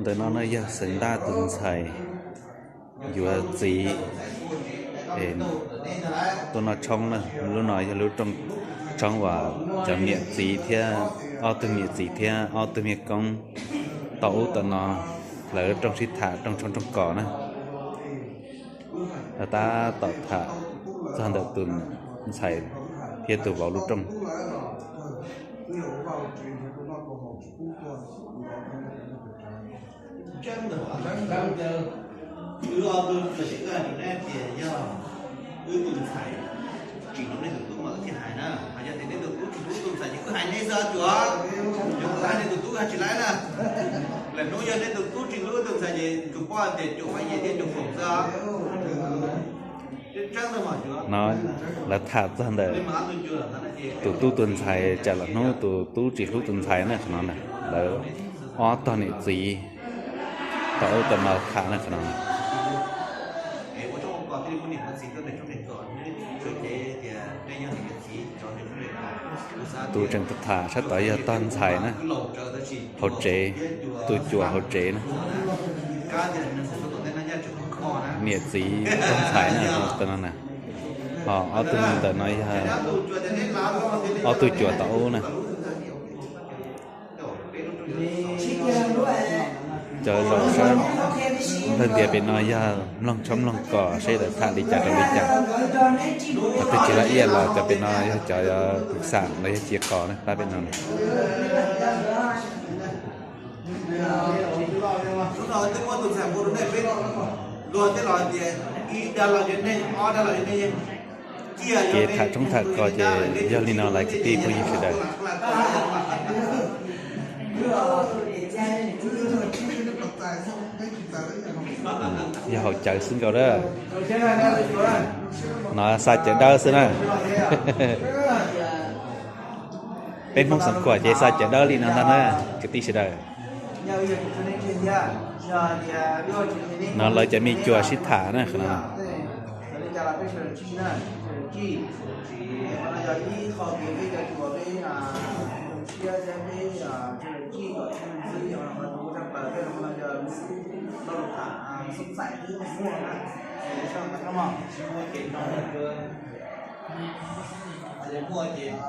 Ntawm no no yog Xeev Ntaj tus ntxhais yuav txiv tuaj noj tshoob na. Lub no yog lub rooj tshoob uas cov niam txiv thiab ob tug niam txiv thiab ob tug me koob tau ub tau no lawv rooj sib tham rooj tshoob rooj kos na. Tab tom tham txog ntawm tus ntxhais thiab tus vauv lub rooj. Wb ob tug los sis wb hais rau neb tias yog wb tus ntxhais tsis hlub nej tus tub mas wb thiaj hais na. Hos yog tias nej tus tub tsis hlub tus ntxhais ces wb hais nej xwb os Cuam. Yog kuv hais nej tus tub hais tsis laib na. Lawm hnub yog nej tus tub tsis hlub tus ntxhais ces tus poj tias Cuam Faiv Yes thiab Cuam Foom xwb os. No lawv tham txog ntawm tus tub tus ntxhais, tsam lawm hnub tus tub tsis hlub tus ntxhais na qhov no na. Lawv ob tog niam txiv tau ub tau no tham na qhov no. Tus tseem tham sab tod yog tog ntxhais na, hauv tsev, tus cuas hauv tsev na. Niam txiv tog ntxhais na, tau no na. Ho ob tug ntawm no yog ob tug cuas tau ub na. Cov zaum sab npawg ntiav pem no yog mloog tshoob mloog kos seb lawv tham li cas rau li cas. Ho twb tsis laj iaj los cov pem no yog cov tus xam los yog cia kos na, pab pem no. Kev tham tshoob tham kos ces yog li no lawm kwv tij phooj ywg sawv daws. Yog haus cawv xwb nkaus na. No xa cawv dawb xwb na. Peb Hmoob Xeev Khuam ces xa cawv dawb li no ntag na kwv tij sawv daws. No lawv cov me cuas sib tham na qhov no.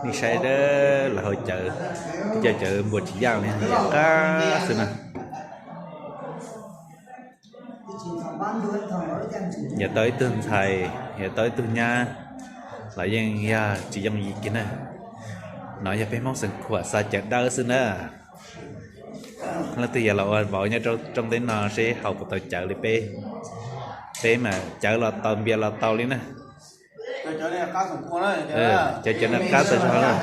Nej saib dawb, lawv haus cawv, cov cawv npua tsis yaj li qab xwb na. Yog tau ib tug ntxhais, yog tau ib tug nyab los yeej yog tsis yooj yim kiag na. No yog peb Hmoob Xeev Khuam xa cawv dawb xwb na. Leej twg yuav los ua vauv nyob rau rooj teb no seb haus puas tau cawv li peb. Peb mas cawv los tau npias los tau li na. Cov cawv no qab tag zog na.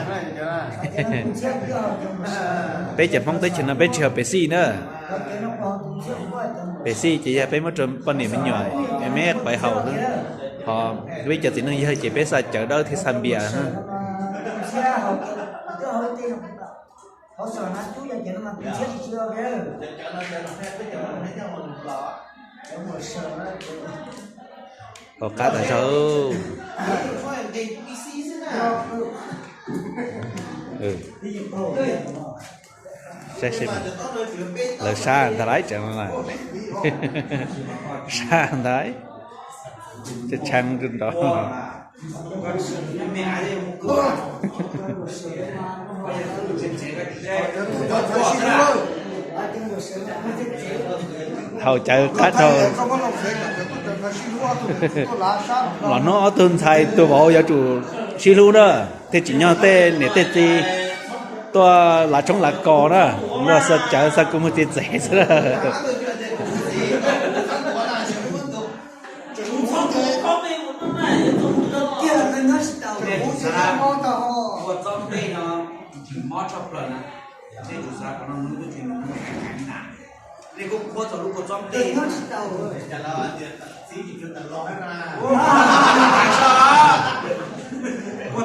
Peb cov Hmoob teb chaws no peb tsis haus pes xij na. Pes xij ces yog peb muab rau poj niam me nyuam me me quav haus xwb. Ho peb cov txiv neej yawg ces peb xa cawv dawb thiab xa npias. Haus qab tag zog. Saib seb, lawv sab ntag lauj, tseem sab ntag lauj, tshee nrov. Haus cawv qab dhau. Los hnub ob tug ntxhais tus vauv yuav tsum sib hlub na, thiaj tsim nyog tej niam tej txiv tuaj lav tshoob lav kos na, luag xa cawv xa kua muag txiv txev xwb na.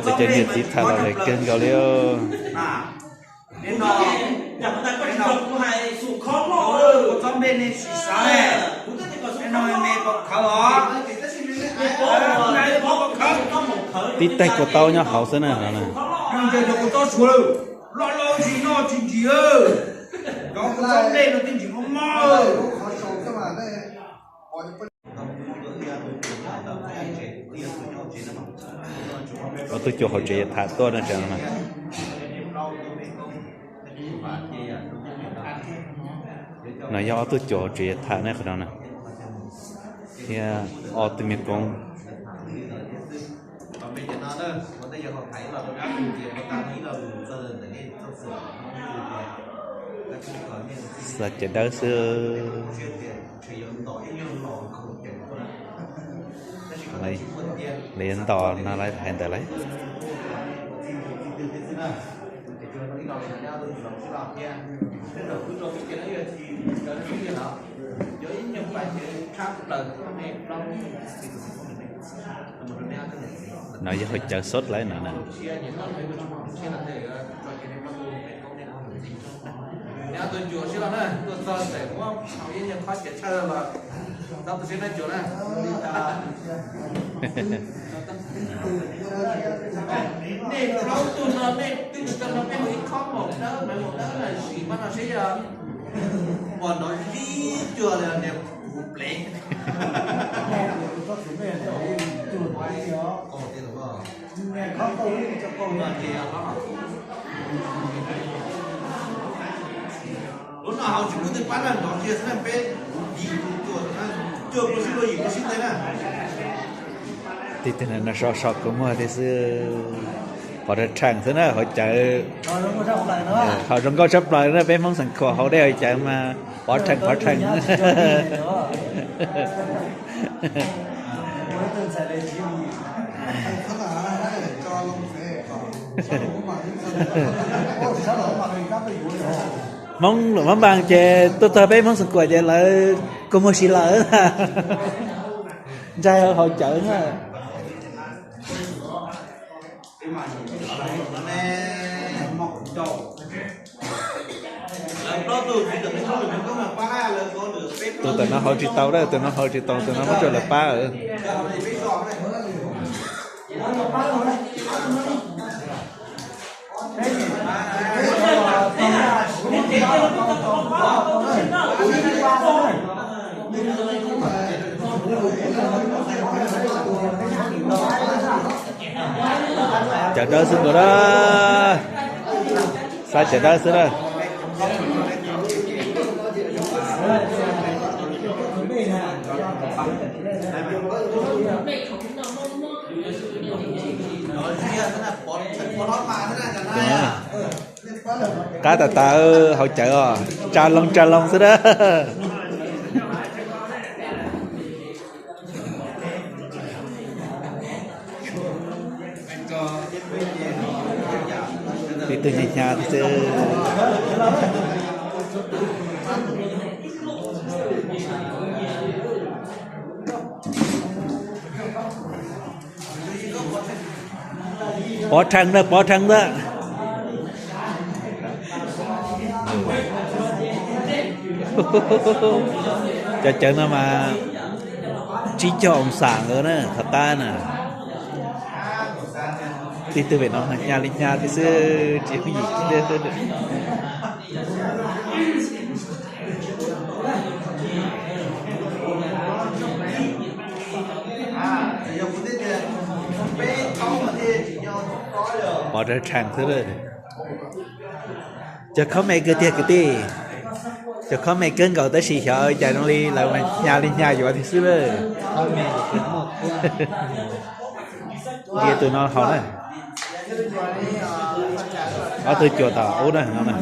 Cov niam txiv tham los lawm kawg nkaus li. Tib taig kua taub nyob hauv xwb na. Cov kuv txob dej no twb ntsis mos mos. Ob tug cuas hauv tsev yav tham tuaj no tsev no. No yog ob tug cuas hauv tsev yav tham ne qhov no na. Thiab ob tug me koob. Xa cawv dawb xwb. Lawv yuav ntos no lawv hais ntawd lauj. No yog hauv cawv sot lawm no na. Nej plaub tug no nej twb tsis tau no peb mus ib khob maum dawb, maum dawb na, sim mas no seb yog pom nrov zib cuag li niag kuv plev. Lub no hauv tsis muaj twg pab na, nrov kiag xwb na, peb yim tus tuam na, cuaj pluag sib luag yim pluag sib teg na. Tib tug no so so kua muag thiab xwb, pov rag rheem xwb na hauv cawv. Qhov zoo nkauj tshaj plaws na peb Hmoob xeem Khuam hauv dej hauv cawv mas pov rheem pov rheem. Hmoob Luam Phab Npas ces tuaj txog peb Hmoob xeem Khuam ces lawv kua muag si lawm. Ntshai hauv cawv na. Tus tam no hauv tsis tau, tus no hauv tsis tau, tus no muab rau lawv pab. Cawv dawb xwb nkaus na, xav cawv dawb xwb na. Qab tas tas hauv cawv os, tsa loo tsa loo xwb na. Tib tug hnyav hnyav xwb. Pov rhees na, pov rhees na. Cov cawv no mas tsib caug oo xam nkawd na qhov qab na. Tib tug pem no hnyav li hnyav thiab xwb, tsis yooj yim kiag. Pov rhees xwb lawm. Cov khob me kawg tiag kwv tij. Cov khob me kawg nkaus tab sis xyov cas zoo li lawv hnyav li hnyav yuav tiag xwb lawm. Ntsia tus no haus na. Ob tug cuas tom ub na no na.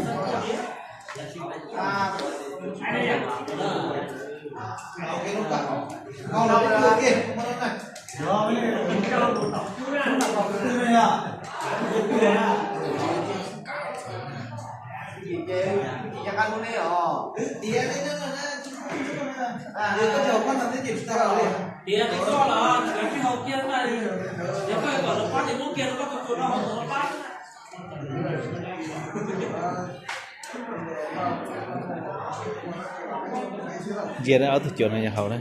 Tiav koj los, koj tsis haus kiag na, yog koj kom lawv pab ces muab kiag rau koj tus tuam no haus tus no pab. Ntsia ob tug cuas no yog haus na.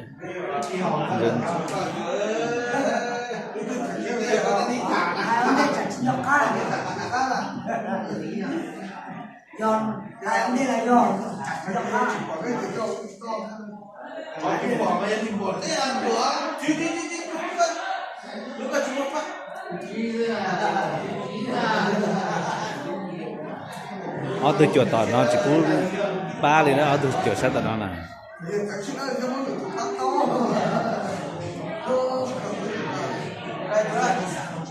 Ob tug cuam tom no tsis pub pab li na, ob tug cuam sab tom no na.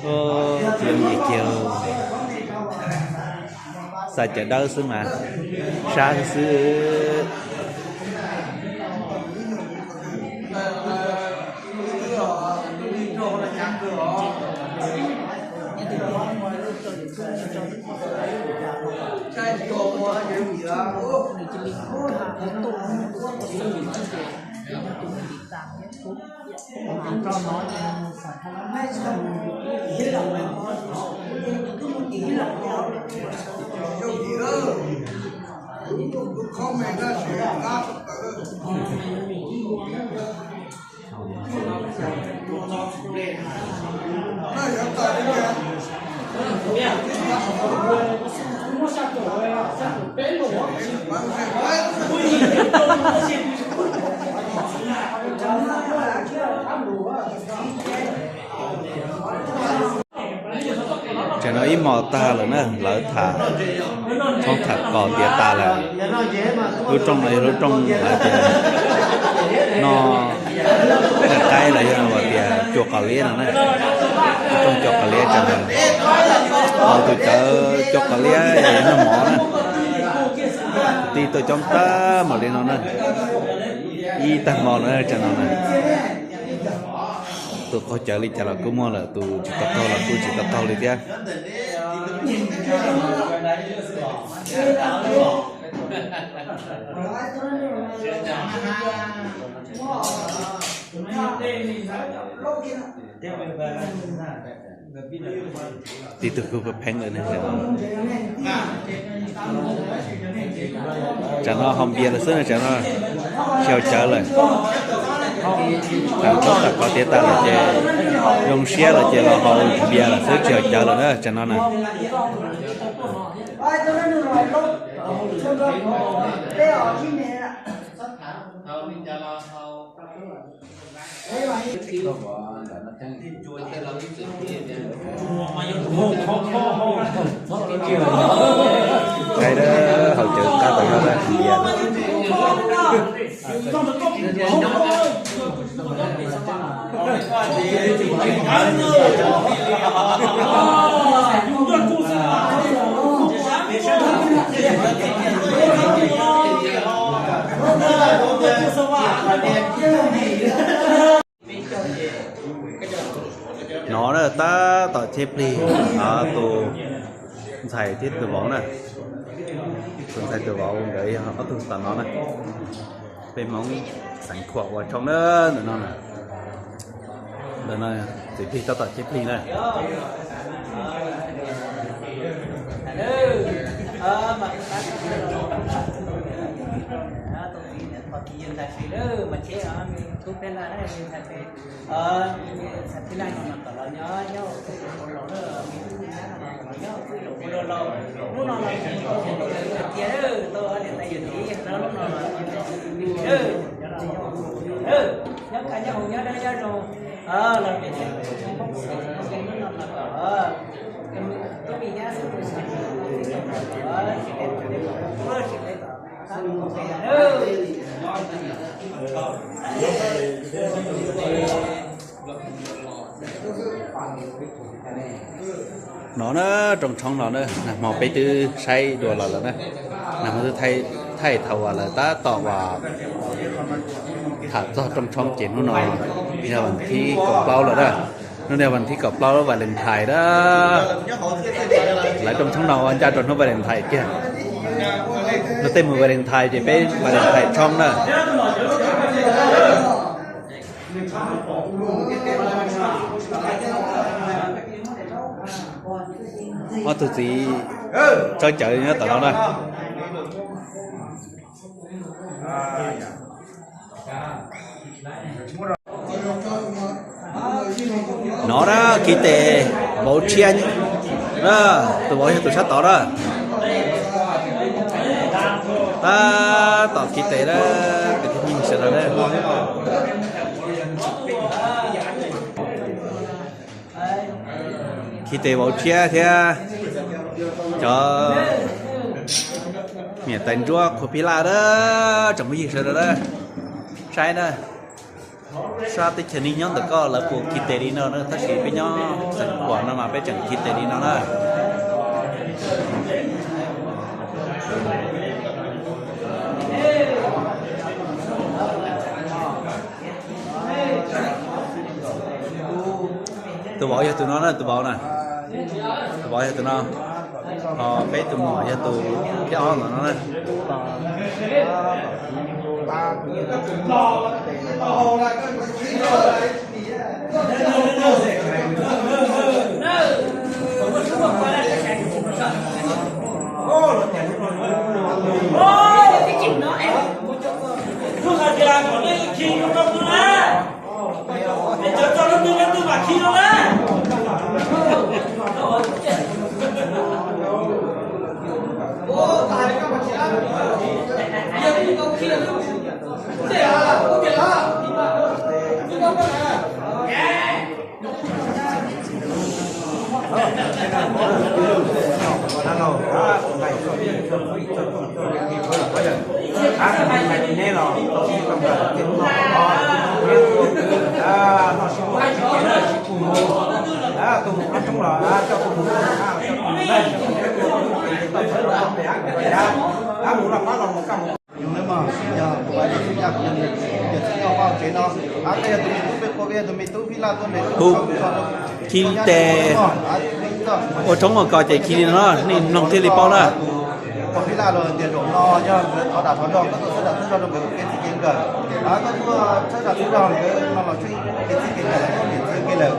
Yooj yim kiag, xa cawv dawb xwb mas, sab xwb. Tsam no ib hmos tag lawm na, lawv tham tshoob tham kos tiav tas lawm. Lub rooj no yog lub rooj lawv tias no, qaib los yog tias cua qos liab no na. Lub rooj cua qos liab tsam no, tus cawv cua qos liab yog noj mov na. Tij tuaj coob tag npaum li no na, ib tag hmo lawm tsam no na. Tus qaug cawv li cas los kuj muaj lawm, tus tsis tau qaug los kuj tsis tau qaug li thiab. Tib tug kuj pheeb lawm ne. Tsam no haus npias lawm xwb, tsam no tsis haus cawv lawm. Tham tshoob tham kos tiav tas lawm ces zoo siab lawm ces los haus npias lawm xwb, tsis haus cawv lawm na tsam no na. Haus cawv qab tas zog na, npias. No na tab tom cheb plig, tus ntxhais thiab tus vauv na. Tus ntxhais tus vauv nkawd yog ob tug tom no na. Peb Hmoob xeev Khuam ua tshoob na, ntawm no na. Ntawm no txiv plig tab tom cheb plig na. No na, rooj tshoob no na, nag hmo peb twb saib dua los lawm na. Nag hmo twb thaij thaum uas lawv tab tom uas tham txog rooj tshoob ces hnub no yog vas thib kaum plaub lawm na. Hnub no yog vas thib kaum plaub Valentine na. Lawv rooj tshoob no ua ncaj rau hnub Valentine kiag. Luag tej mus Valentine ces peb Valentine tshoob na. Ob tug txiv tsawb cawv nyob tom no na. No na, kiv tes vauv tshiab, tus vauv yog tus sab tod na. Tab tom khi tes lawm kwv tij phooj ywg sawv daws na. Khi tes vauv tshiab thiab cov niam tais nruab qhua phij laj na, tsoom phooj ywg sawv daws na, saib na. Sab teb chaws nej nyob ntawm koj lawv puas khi tes li no na, tab sis peb nyob xeev Khuam no mas peb tseem khi tes li no na. Tus vauv yog tus no na, tus vauv na. Tus vauv yog tus no. Ho peb tus muam yog tus thib ob ntawm no na. Khi tes ua tshoob ua kos ces khi li no, nej mloog thiaj li paub na. Tus phij laj los tias zaum no yog nkawd thov dam thov zog, koj tuaj txhawb zam txhawb zog rau nkawd kev txij kev nkawm. Koj tuaj txhawb zam txhawb zog nkawd no los txij kev txij kev nkawm, kev txij kev nkawm,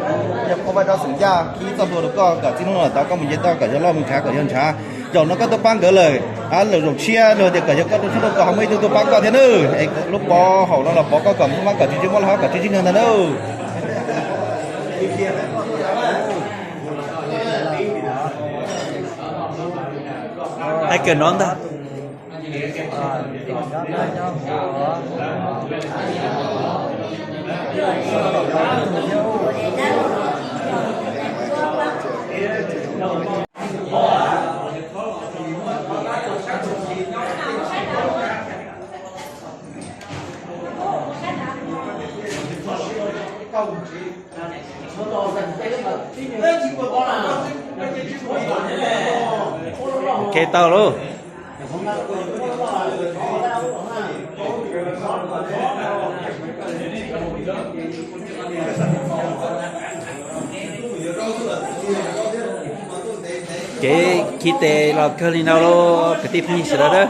yog phua vaj tsab xeem Yaj khi txoj hlua rau koj kom txij hnub no tod koj mus nce toj kom yog loj, mus ntshav kom yog ntshav. Zaum no koj tuaj pab nkawd lawm, lwm zaum tshiab luag tias kom yog koj tuaj txhawb rau kom ho muaj ib tug tuaj pab koj thiab nawb. Es lub pov haum no los pov koj kom muaj mab kom tsis ntsib, muab laj hlob kom tsis ntsib neeg ntag nawb. Hais kawm nrov ntag. Ok, tau lauj. Kev khi tes los kawg li no lauj, kwv tij phooj ywg sawv daws na.